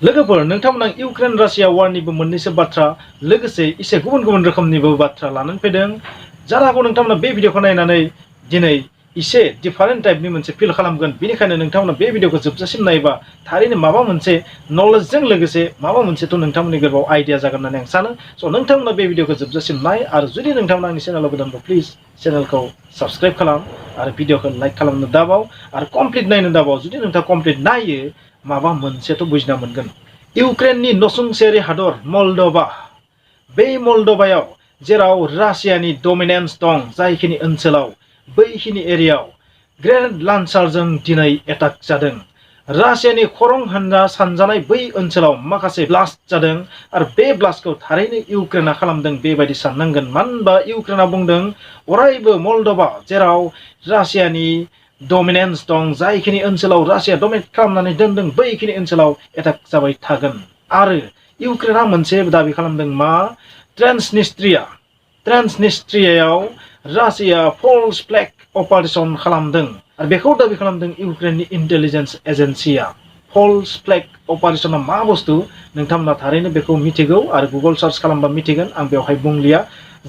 लोगोफोर नोंथांमोना Ukraine Russia वारनिबो मोननैसो बाथ्रा लोगोसे एसे गुबुन रोखोमनिबो बाथ्रा लानानै फैदों। जानो हागौ नोंथांमोना बे भिडिअखौ नायनानै दिनै एसे डिफारेन्ट टाइपनि मोनसे फिल खालामगोन। बेनिखायनो नोंथांमोना बे भिडिअखौ जोबजासिम नायोबा थारैनो माबा मोनसे नलेजजों लोगोसे माबा मोनसेथ' नोंथांमोननि गोरबोआव आइडिया जागोन होननानै आं सानो। स' नोंथांमोना बे भिडिअखौ जोबजासिम नाय आरो जुदि नोंथांमोना आंनि चेनेलाव गोदानबा प्लिज चेनेलखौ साबस्क्राइब खालाम आरो भिडिअखौ लाइक खालामनो दाबाव आरो कमप्लिट नायनो दाबाव। जुदि नोंथाङा कमप्लिट नायो माबा मोनसेथ' बुजिना मोनगोन। इउक्रेननि नसुंसेयारि हादर मल्ड'भा, बे मल्ड'भायाव जेराव रासियानि डमिनेन्स दं, जायखिनि ओनसोलाव बैखिनि एरियायाव ग्रेनेड लान्चारजों दिनै एटाक जादों। रासियानि खरं होनना सानजानाय बै ओनसोलाव माखासे ब्लास्ट जादों आरो बे ब्लास्टखौ थारैनो इउक्रेना खालामदों बेबायदि साननांगोन। मानो होनबा इउक्रेना बुंदों अरायबो मल्ड'भा जेराव रासियानि डमिनेन्स दं, जायखिनि ओनसोलाव रासिया डमिनेट खालामनानै दोनदों बैखिनि ओनसोलाव एटाक जाबाय थागोन। आरो इउक्रेना मोनसे दाबि खालामदों मा, ट्रेन्सनिस्ट्रियायाव रासिया फल्स फ्लेग अपारेशन खालामदों आरो बेखौ दाबि खालामदों इउक्रेननि इन्टेलिजेन्स एजेन्सिया। फल्स फ्लेग अपारेशना मा बुस्थु नोंथांमोना थारैनो बेखौ मिथिगौ आरो गुगल सार्च खालामबा मिथिगोन, आं बेवहाय बुंलिया।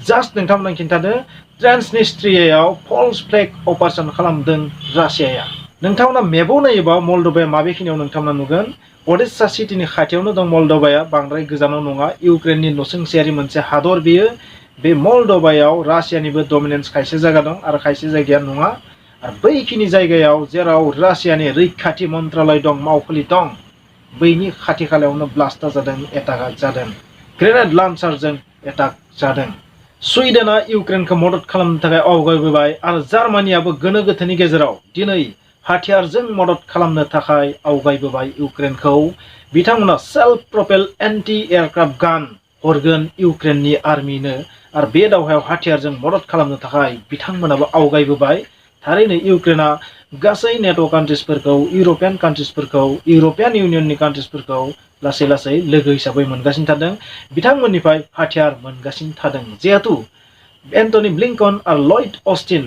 जास्ट नोंथांमोना खिन्थादो ट्रेन्सनिस्ट्रियायाव फल्स फ्लेग अपारेशन खालामदों रासियाया। नोंथांमोना मेपआव नायोबा मल्ड'भाया माबेखिनियाव नोंथांमोना नुगोन। अडेसा सिटिनि खाथियावनो दं मल्ड'भाया, बांद्राय गोजानाव नङा। इउक्रेननि नसुंसेयारि मोनसे हादर बेयो। बे मल्ड'भायाव रासियानिबो डमिनेन्स खायसे जायगा दं आरो खायसे जायगाया नङा। आरो बैखिनि जायगायाव जेराव रासियानि रैखाथि मन्त्रालय दं, मावखुलि दं, बैनि खाथि खालायावनो ब्लास्टआ जादों, एटाकआ जादों, ग्रेनेड लान्चारजों एटाक जादों। सुइडेना इउक्रेनखौ मदद खालामनो थाखाय आवगायबोबाय आरो जार्मानियाबो गोनो गोथोनि गेजेराव दिनै हाथियारजों मदद खालामनो थाखाय आवगायबोबाय इउक्रेनखौ। बिथांमोना सेल्फ प्रपेल एन्टि एयारक्राफ्ट गान हरगोन इउक्रेननि आर्मिनो आरो बे दावहायाव हाथियारजों मदद खालामनो थाखाय बिथांमोनाबो आवगायबोबाय। थारैनो इउक्रेना गासै नेट' कान्ट्रिसफोरखौ, इउर'पियान कान्ट्रिसफोरखौ, इउर'पियान इउनियननि कान्ट्रिसफोरखौ लासै लासै लोगो हिसाबै मोनगासिनो थादों, बिथांमोननिफ्राय हाथियार मोनगासिनो थादों। जिहेतु एन्टनि ब्लिंकन आरो लयड अस्टिन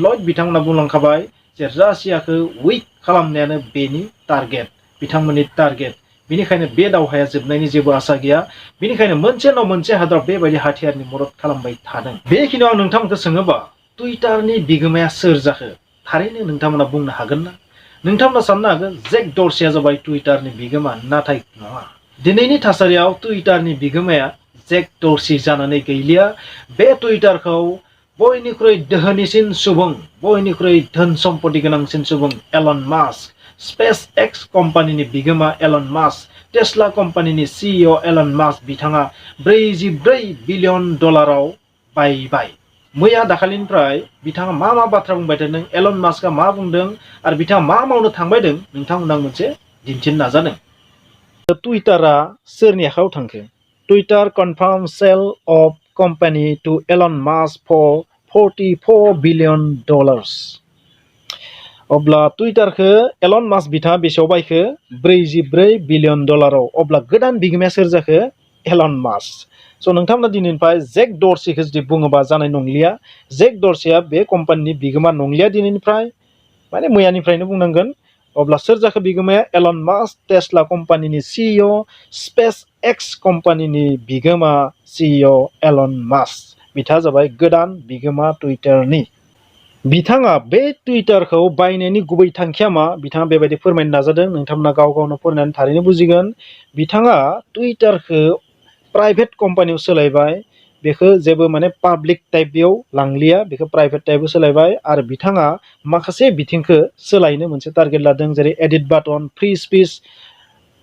लयड बिथांमोना बुंलांखाबाय जे रासियाखौ उइक खालामनायानो बेनि टारगेट, बिथांमोननि टारगेट। बेनिखायनो बे दावहाया जोबनायनि जेबो आसा गैया। बेनिखायनो मोनसे उनाव मोनसे हादर बेबायदि हाथियारनि मदद खालामबाय थादों। बेखिनियाव आं नोंथांमोनखौ सोङोबा टुइटारनि बिगोमाया सोर जाखो थारैनो नोंथांमोना बुंनो हागोन ना? नोंथांमोना साननो हागोन जेक डर्सिया जाबाय टुइटारनि बिगोमा, नाथाय नङा। दिनैनि थासारियाव टुइटारनि बिगोमाया जेक डर्सि जानानै गैलिया। बे टुइटारखौ बयनिख्रुइ दोहोनिसिन सुबुं, बयनिख्रुइ धोन सम्पति गोनांसिन सुबुं एलन मास्क, स्पेस एक्स कम्पानिनि बिगोमा एलन मास्क, टेस्ला कम्पानिनि CEO एलन मास्क बिथाङा 44 बिलियन डलाराव बायबाय। मैया दाखालिनिफ्राय बिथाङा मा बाथ्रा बुंबाय थादों, एलन मास्कआ मा बुंदों आरो बिथाङा मा मावनो थांबायदों, नोंथांमोना मोनसे दिन्थिनो नाजादों। टुइटारा सोरनि आखायाव थांखो? Twitter confirm sale of company to Elon Musk for $44 billion. अब्ला टुइटारखौ एलन मास्क बिथाङा बेसेयाव बायखो? 44 बिलियन डलाराव। अब्ला गोदान बिगोमाया सोर जाखो? Alan mask. स' नोंथांमोना दिनैनिफ्राय जेक डर्सिखौ जुदि बुङोबा जानाय नंलिया। जेक डर्सिया बे कम्पानिनि बिगोमा नंलिया दिनैनिफ्राय, माने मैयानिफ्रायनो बुंनांगोन। अब्ला सोर जाखो बिगोमाया? एलन मास्क, टेस्ला कम्पानिनि CEO, स्पेस एक्स कम्पानिनि बिगोमा CEO एलन मास्क। बिथाङा जाबाय गोदान बिगोमा टुइटारनि। बिथाङा बे टुइटारखौ बायनायनि गुबै थांखिया मा? बिथाङा बेबायदि फोरमायनो नाजादों। नोंथांमोना गाव गावनो फरायनानै थारैनो बुजिगोन। बिथाङा टुइटारखौ प्राइभेट कम्पानियाव सोलायबाय, बेखौ जेबो माने पाब्लिक टाइपआव लांलिया, बेखौ प्राइभेट टाइपआव सोलायबाय। आरो बिथाङा माखासे बिथिंखौ सोलायनो मोनसे टारगेट लादों, जेरै एडिट बाटन, फ्रि स्पिच,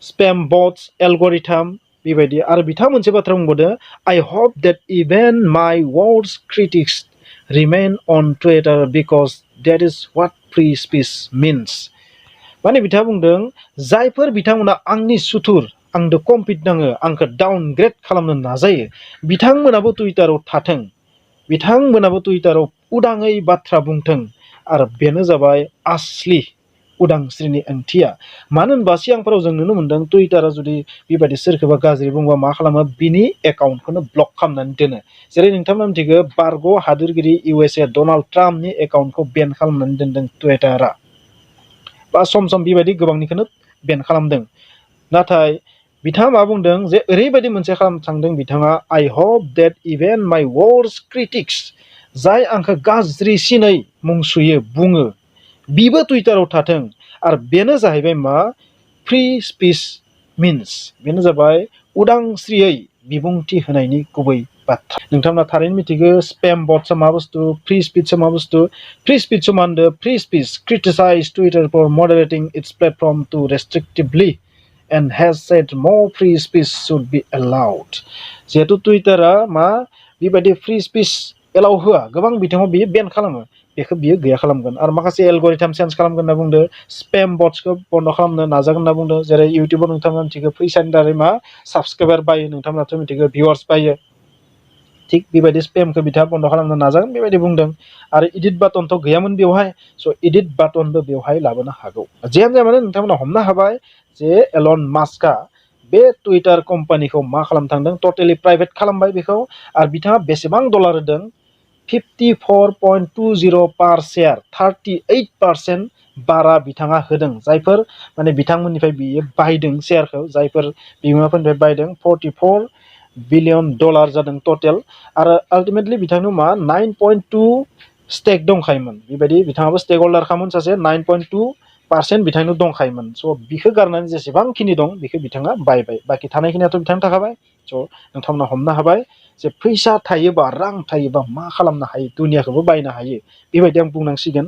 स्पेम बट्स, एलगरिथम बेबायदि। आरो बिथाङा मोनसे बाथ्रा बुंबावदों, I hope that even my worst critics remain on Twitter because that is what free speech means। माने बिथाङा बुंदों जायफोर बिथांमोना आंनि सुथुर, आंदो कम्पिट नाङो, आंखौ डाउनग्रेड खालामनो नाजायो, बिथांमोनाबो टुइटाराव थाथों, बिथांमोनाबो टुइटाराव उदाङै बाथ्रा बुंथों। आरो बेनो जाबाय आसलि उदांस्रिनि ओंथिया। मानो होनबा सिगांफोराव जों नुनो मोन्दों टुइटारा जुदि बेबायदि सोरखौबा गाज्रि बुंबा मा खालामो, बिनि एकाउन्टखौनो ब्लक खालामनानै दोनो। जेरै नोंथांमोना मिथिगौ बारग' हादोरगिरि USA डनाल्ड ट्राम्पनि एकाउन्टखौ बेन खालामनानै दोनदों टुइटारा, बा सम बेबायदि गोबांनिखौनो बेन खालामदों। नाथाय बिथाङा मा बुंदों जे ओरैबायदि मोनसे खालामनो थांदों बिथाङा I hope that even my worst critics जाय आंखौ गाज्रिसिनै मुं सुयो बुङो बिबो टुइटाराव थाथों आरो बेनो जाहैबाय मा फ्री स्पिच मिन्स बेनो जाबाय उदांस्रियै बिबुंथि होनायनि गुबै बाथ्रा नोंथांमोना थारैनो मिथिगौ स्पेम बट्सआ मा बुस्थु फ्री स्पिचआ मा बुस्थु फ्री स्पिचआ मा होनदों free speech criticise Twitter for moderating its platform too restrictively and has said more free speech should be allowed जिहेतु टुइटारा मा बेबायदि फ्री स्पिच एलाउ होआ गोबां बिथिङाव बियो बेन खालामो बेखौ बियो गैया खालामगोन आरो माखासे एलगरिथम चेन्ज खालामगोन होनना बुंदों स्पेम बट्सखौ बन्द खालामनो नाजागोन होनना बुंदों जेरै इउटिउबाव नोंथांमोना मिथिगौ फैसानि दारै मा साबस्क्राइबार बायो नोंथांमोनाथ' मिथिगौ भिउवार्स बायो थिग बेबायदि स्पेमखौ बिथाङा बन्द खालामनो नाजागोन बेबायदि बुंदों आरो इडिट बाटनथ' गैयामोन बेवहाय स' इडिट बाटनबो बेवहाय लाबोनो हागौ जियानो जाया मानो नोंथांमोना हमनो हाबाय जे एलन मास्कआ बे टुइटार कम्पानिखौ मा खालामनो थांदों टटेलि प्राइभेट खालामबाय बेखौ आरो बिथाङा बेसेबां डलार होदों 54.20 पार शेयार 38% बारा बिथाङा होदों जायफोर माने बिथांमोननिफ्राय बियो बायदों शेयारखौ जायफोर बिगोमाफोरनिफ्राय बायदों 44 बिलियन डलार जादों टटेल आरो आल्टिमेटलि बिथांनो मा 9.2 स्टेक दंखायोमोन बेबायदि बिथाङाबो स्टेक हल्डार खामोन सासे 9.2% बिथांनो दंखायोमोन स' बिखौ गारनानै जेसेबांखिनि दं बेखौ बिथाङा बायबाय बाखि थानायखिनियाथ' बिथां थाखाबाय स' नोंथांमोना हमनो हाबाय जे फैसा थायोबा रां थायोबा मा खालामनो हायो दुनियाखौबो बायनो हायो बेबायदि आं बुंनांसिगोन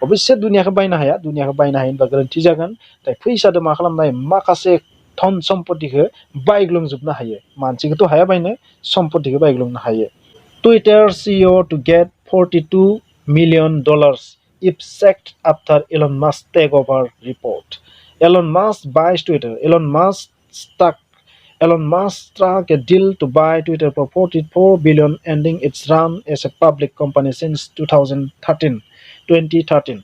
अबयसे दुनियाखौ बायनो हाया दुनियाखौ बायनो हायो होनबा गोरोन्थि जागोन नाथाय फैसादो मा खालामनो हायो माखासे धन सम्पतिखौ बायग्लुंजोबनो हायो मानसिखौथ' हाया बायनो सम्पतिखौ बायग्लुंनो हायो Twitter CEO to get $42 million if sacked after Elon Musk takeover report. Elon Musk buys Twitter. Elon Musk struck a deal to buy Twitter for $44 billion, ending its run as a public company since 2013. 2013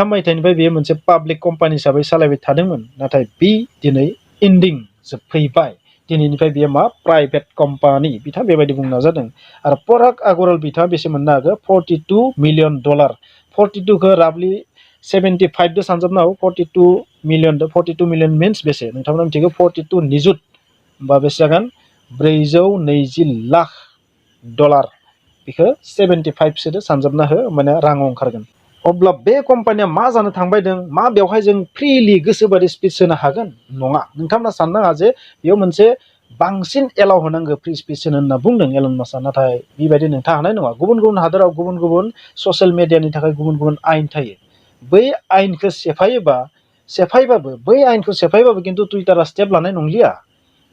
मायथाइनिफ्राय बेयो मोनसे public company हिसाबै सालायबाय थादोंमोन नाथाय बि दिनै इन्डिं जोबफैबाय दिनैनिफ्राय बेयो मा प्राइभेट कम्पानि बिथाङा बेबायदि बुंनो नाजादों आरो पराग आगरवाल बिथाङा बेसे मोननो हागौ $42 मिलियन 42खौ राफलि 75 दो सानजाबनो हागौ 42 मिलियन मिन्स बेसे नोंथांमोना मिथिगौ 42 निजुत होमबा बेसे जागोन $420 लाख बेखौ 75 सोदो सानजाबना हो माने राङाव ओंखारगोन अब्ला बे कम्पानिया मा जानो थांबायदों मा बेवहाय जों फ्रिलि गोसोबादि स्पिच होनो हागोन नङा नोंथांमोना साननाङा जे बेयाव मोनसे बांसिन एलाउ होनांगौ फ्रि स्पिच होनना बुंदों एलन मास्कआ नाथाय बेबायदि नोंथाङा हानाय नङा गुबुन गुबुन हादोराव गुबुन गुबुन ससियेल मिडियानि थाखाय गुबुन गुबुन आयेन थायो बै आयेनखौ सेफायबाबो बै आयेनखौ सेफायबाबो खिन्थु टुइटारा स्टेप लानाय नंलिया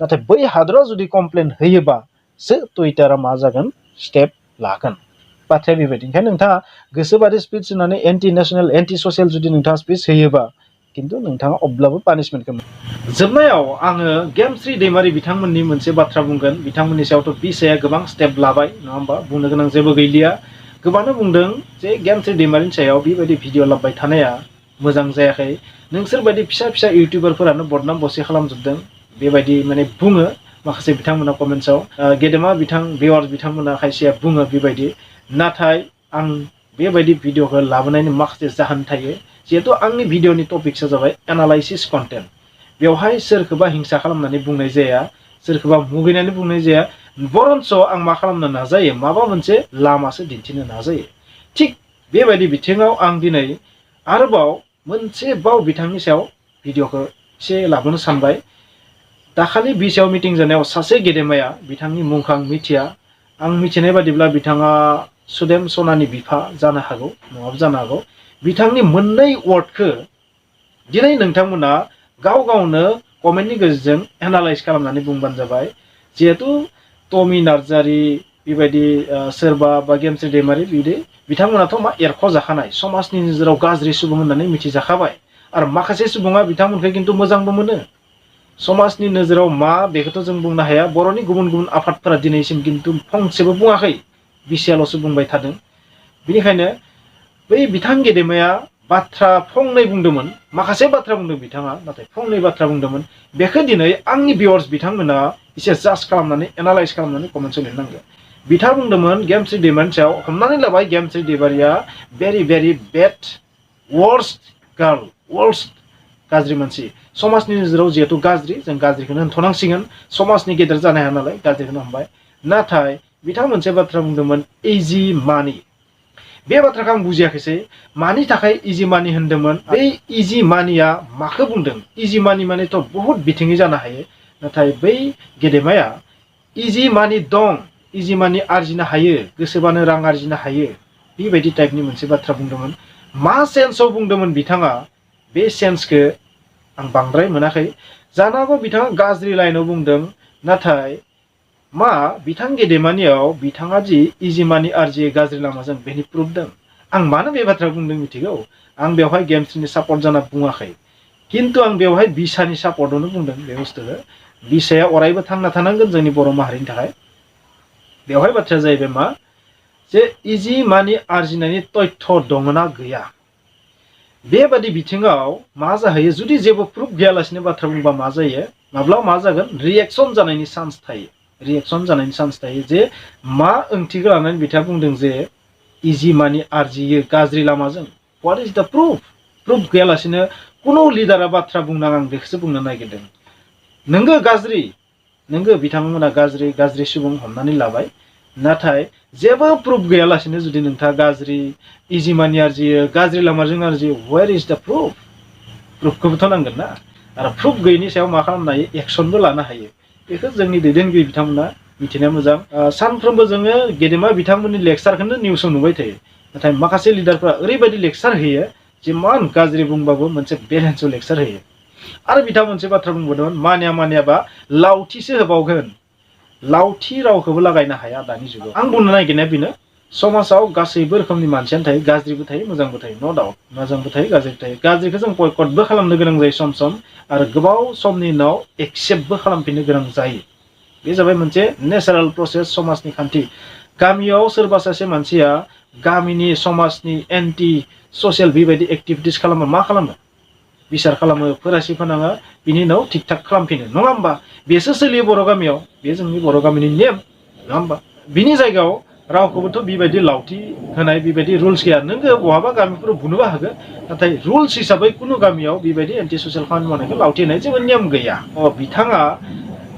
नाथाय बै हादोराव जुदि कमप्लेन होयोबासो टुइटारा मा जागोन स्टेप लागोन बाथ्राया बेबायदि ओंखायनो नोंथाङा गोसोबादि स्पिच होनानै एन्टि नेसनेल एन्टि ससियेल जुदि नोंथाङा स्पिच होयोबा खिन्थु नोंथाङा अब्लाबो पानिशमेन्टखौ जोबनायाव आङो गेमस्रि दैमारि बिथांमोननि मोनसे बाथ्रा बुंगोन बिथांमोननि सायावथ' बिसाया गोबां स्टेप लाबाय नङा होमबा बुंनो गोनां जेबो गैलिया गोबांनो बुंदों जे गेमस्रि दैमारिनि सायाव बेबायदि भिडिअ लाबबाय थानाया मोजां जायाखै नोंसोर बायदि फिसा फिसा इउटिउबारफोरानो बदनाम बसि खालामजोबदों बेबायदि माने बुङो माखासे बिथांमोना कमेन्ट्सआव गेदेमा भिउवार्स बिथांमोना खायसेया बुङो बेबायदि नाथाय आं बेबायदि भिडिअखौ लाबोनायनि माखासे जाहोन थायो जिहेतु आंनि भिडिअनि टपिक्सआ जाबाय एनालाइसिस कन्टेन्ट बेवहाय सोरखौबा हिंसा खालामनानै बुंनाय जाया सोरखौबा मुगैनानै बुंनाय जाया बरन्स आं मा खालामनो नाजायो माबा मोनसे लामासो दिन्थिनो नाजायो थिग बेबायदि बिथिङाव आं दिनै आरोबाव मोनसे बाव बिथांनि सायाव भिडिअखौ एसे लाबोनो सानबाय दाखालि बिसायाव मिटिं जानायाव सासे गेदेमाया बिथांनि मुंखौ आं मिथिया आं मिथिनाय बादिब्ला बिथाङा सुदेम सनानि बिफा जानो हागौ नङाबो जानो हागौ बिथांनि मोननै वार्डखौ दिनै नोंथांमोना गाव गावनो कमेन्टनि गेजेरजों एनालाइज खालामनानै बुंबानो जाबाय जिहेतु टमी नार्जारी बेबायदि सोरबा बा गेमस्रि दैमारि बिदि बिथांमोनाथ' मा एरख'जाखानाय समाजनि नोजोराव गाज्रि सुबुं होननानै मिथिजाखाबाय आरो माखासे सुबुङा बिथांमोनखौ खिन्थु मोजांबो मोनो समाजनि नोजोराव मा बेखौथ' जों बुंनो हाया बर'नि गुबुन गुबुन आफादफोरा दिनैसिम खिन्थु फंसेबो बुङाखै बिसियाल'सो बुंबाय थादों बेनिखायनो बै बिथां गेदेमाया बाथ्रा फंनै बुंदोंमोन माखासे बाथ्रा बुंदों बिथाङा नाथाय फंनै बाथ्रा बुंदोंमोन बेखौ दिनै आंनि भिउवार्स बिथांमोना एसे जाज खालामनानै एनालाइज खालामनानै कमेन्टआव लिरनांगौ बिथाङा बुंदोंमोन गेमस्रि दैमारिनि सायाव हमनानै लाबाय गेमस्रि दैमारिया very very bad worst girl worst गाज्रि मानसि समाजनि नोजोराव जिहेतु गाज्रि जों गाज्रिखौनो होनथ'नांसिगोन समाजनि गेदेर जानो हाया नालाय गाज्रिखौनो हमबाय नाथाय बिथाङा मोनसे बाथ्रा बुंदोंमोन इजि मानि बे बाथ्राखौ आं बुजियाखैसै मानि थाखाय इजि मानि होनदोंमोन बे इजि मानिया माखौ बुंदों इजि मानि मानेथ' बहुत बिथिङै जानो हायो नाथाय बै गेदेमाया इजि मानि दं इजि मानि आरजिनो हायो गोसोबानो रां आरजिनो हायो बेबायदि टाइपनि मोनसे बाथ्रा बुंदोंमोन मा सेन्सआव बुंदोंमोन बिथाङा बे सेन्सखौ आं बांद्राय मोनाखै जानो हागौ बिथाङा गाज्रि लाइनाव बुंदों नाथाय मा बिथां गेदेमानियाव बिथाङा जि इजि मानि आरजियो गाज्रि लामाजों बेनि प्रुफ दं आं मानो बे बाथ्रा बुंदों मिथिगौ आं बेवहाय गेमस्रिनि सापर्ट जाना बुङाखै किन्तु आं बेवहाय बिसानि सापर्टआवनो बुंदों बे बुस्थुखौ बिसाया अरायबो थांना थानांगोन जोंनि बर' माहारिनि थाखाय बेवहाय बाथ्राया जाहैबाय मा जे इजि मानि आरजिनायनि तथ्य दङना गैया बेबादि बिथिङाव मा जाहैयो जुदि जेबो प्रुफ गैयालासिनो बाथ्रा बुंबा मा जायो माब्ला मा जागोन रिएक्शन जानायनि चान्स थायो रिएक्शन जानायनि चान्स थायो जे मा ओंथिखौ लानानै बिथाङा बुंदों जे इजि मानि आरजियो गाज्रि लामाजों व्हाट इज द प्रुफ प्रुफ गैयालासिनो कुनु लिडारा बाथ्रा बुंनाङा आं बेखौसो बुंनो नागिरदों नोंगो गाज्रि नोंगो बिथांमोना गाज्रि सुबुं हमनानै लाबाय नाथाय जेबो प्रुफ गैयालासिनो जुदि नोंथाङा गाज्रि इजि मानि आरजियो गाज्रि लामाजों आरजियो वेयर इज द प्रुफ प्रुफखौबोथ' नांगोन ना आरो प्रुफ गैयिनि सायाव मा खालामनो हायो एक्सनबो लानो हायो बेखौ जोंनि दैदेनगिरि बिथांमोना मिथिनाया मोजां सानफ्रोमबो जोङो गेदेमा बिथांमोननि लेक्सारखौनो निउसाव नुबाय थायो नाथाय माखासे लिडारफ्रा ओरैबायदि लेक्सार होयो जिमान गाज्रि बुंबाबो मोनसे बेलेन्सआव लेक्सार होयो आरो बिथाङा मोनसे बाथ्रा बुंबावदोंमोन मानियाबा लावथिसो होबावगोन लावथि रावखौबो लागायनो हाया दानि जुगाव आं बुंनो नागिरनाया बेनो समाजाव गासैबो रोखोमनि मानसियानो थायो गाज्रिबो थायो मोजांबो थायो नो डाउट मोजांबो थायो गाज्रिबो थायो गाज्रिखौ जों बयकटबो खालामनो गोनां जायो सम सम आरो गोबाव समनि उनाव एक्सेप्टबो खालामफिननो गोनां जायो बे जाबाय मोनसे नेचारेल प्रसेस समाजनि खान्थि गामियाव सोरबा सासे मानसिया गामिनि समाजनि एन्टि ससियेल बेबायदि एक्टिभिटिस खालामो मा खालामो बिसार खालामो फोरासि फोनाङो बिनि उनाव थिक थाक खालामफिनो नङा होमबा बेसो सोलियो बर' गामियाव बे जोंनि बर' गामिनि नेम नङा होमबा बिनि जायगायाव रावखौबोथ' बेबायदि लावथि होनाय बेबायदि रुल्स गैया नोंगो बहाबा गामिफोराव बुनोबो हागोन नाथाय रुल्स हिसाबै कुनु गामियाव बेबायदि एन्टि ससियेल खामानि मावनायखौ लावथि होनाय जेबो नेम गैया बिथाङा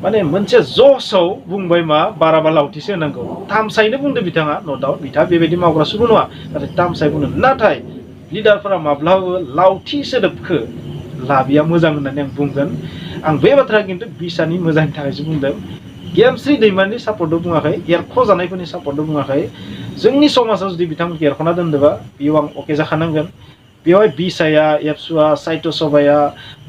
माने मोनसे जसआव बुंबाय मा बाराबा लावथिसो होनांगौ तामसायैनो बुंदो बिथाङा नो डाउट बिथाङा बेबायदि मावग्रा सुबुं नङा नाथाय तामसाय बुंदों नाथाय लिडारफोरा माब्लाबाबो लावथि सोदोबखौ लाबिया मोजां होननानै आं बुंगोन आं बे बाथ्रा खिन्थु बिसानि मोजांनि थाखायसो बुंदों गेमस्रि दैमारिनि सापर्टआव बुङाखै एरख'जानायफोरनि सापर्टआव बुङाखै जोंनि समाजाव जुदि बिथांमोनखौ एरख'ना दोनदोंबा बेयाव आं अके जाखानांगोन बेवहाय बिसाया एबसुआ साहित्य सभाया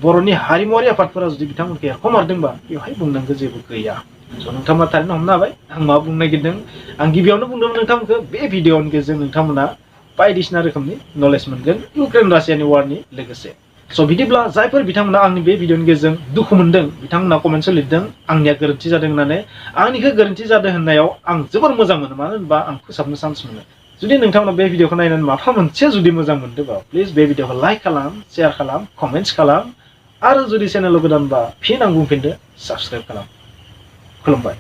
बर'नि हारिमुवारि आफादफोरा जुदि बिथांमोनखौ एरख'मारदोंबा बेवहाय बुंनांगौ जेबो गैया स' नोंथांमोना थारैनो हमनो हाबाय आं मा बुंनो नागिरदों आं गिबियावनो बुंदोंमोन नोंथांमोनखौ बे भिडिअनि गेजेरजों नोंथांमोना बायदिसिना रोखोमनि नलेज मोनगोन इउक्रेन रासियानि वारनि लोगोसे स' बिदिब्ला जायफोर बिथांमोना आंनि बे भिडिअनि गेजेरजों दुखु मोनदों बिथांमोना कमेन्टसआव लिरदों आंनिया गोरोन्थि जादों होननानै आंनिखौ गोरोन्थि जादों होननायाव आं जोबोर मोजां मोनो मानो होनबा आं फोसाबनो चान्स मोनो जुदि नोंथांमोना बे भिडिअखौ नायनानै माबा मोनसे जुदि मोजां मोनदोंबा प्लिज बे भिडिअखौ लाइक खालाम शेयार खालाम कमेन्ट्स खालाम आरो जुदि चेनेलाव गोदानबा फिन आं बुंफिनदो साबस्क्राइब खालाम खुलुमबाय।